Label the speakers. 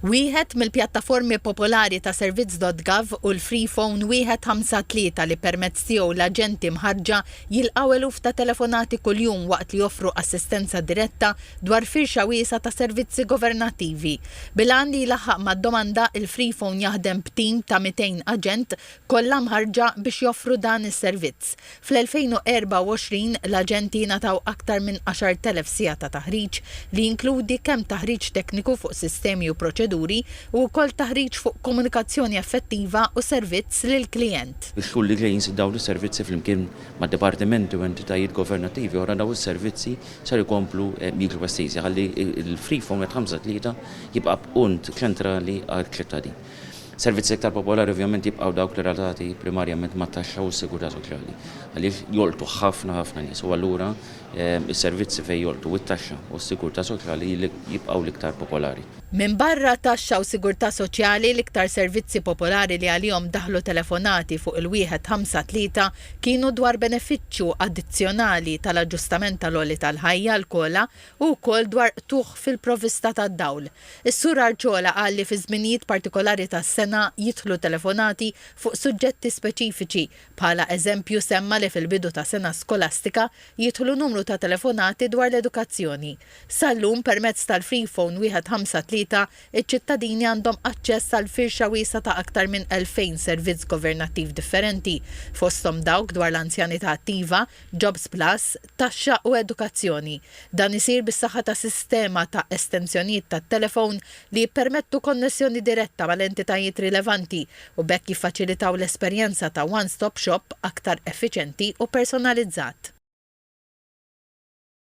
Speaker 1: Wieħed mill-pjattaformi popolari ta' Servizz.gov hu l-Freephone 153 li permezz tiegħu l-aġenti mħarrġa jilqgħu eluf ta' telefonati kuljum waqt li joffru assistenza diretta dwar firxa wiesgħa ta' servizzi governattivi. Bil-għan li jlaħħaq mad-domanda, il-Freephone jaħdem b'tim ta' 200 aġent kollha mħarrġa biex joffru dan is-servizz. Fl-2024, l-aġenti ngħataw aktar minn 10,000 siegħa ta' taħriġ li jinkludi kemm taħriġ tekniku fuq sistemi u proċeduri u wkoll taħriġ fuq komunikazzjoni effettiva u servizz lill-klijent.
Speaker 2: Ix-xhur li ġejjin se dawn is-servizzi flimkien ma' dipartimenti u entitajiet governattivi oħra dawn is-servizzi ser ikomplu jiġu estiżi ħalli l-Freephone 153 jibqa' punt ċentrali għall-ċittadin. Servizzi iktar popolari ovvjament jibqgħu dawk relatati primarjament mat-taxxa u s-sigurtà soċjali, għaliex jolqtu ħafna ħafna nies u allura s-servizzi fejn jolqtu t-taxxa u s-sigurtà soċjali jibqgħu l-iktar popolari.
Speaker 1: Minbarra taxxa u sigurtà soċjali, l-iktar servizzi popolari li għalihom daħlu telefonati fuq il-153 kienu dwar benefiċċju addizzjonali tal-aġġustament tal-għoli tal-ħajja, l-COLA, u wkoll dwar qtugħ fil-provvista tad-dawl. Is-Sur Arciola qal li fi żminijiet partikolari tas-sena jidħlu telefonati fuq suġġetti speċifiċi. Bħala eżempju semma li fil-bidu ta' sena skolastika jidħlu numru ta' telefonati dwar l-edukazzjoni. Sal-lum permezz tal-Freephone 153 iċ-ċittadini għandhom aċċess għal firxa wiesgħa ta' aktar minn 2,000 servizz governattiv differenti, fosthom dawk dwar l-anzjanità attiva, Jobs Plus, taxxa u edukazzjoni. Dan isir bis-saħħa ta' sistema ta' estensjonijiet tat-telefon li jippermettu konnessjoni diretta mal-entitajiet rilevanti u b'hekk jiffaċilitaw l-esperjenza ta' one-stop shop aktar effiċjenti u personalizzat.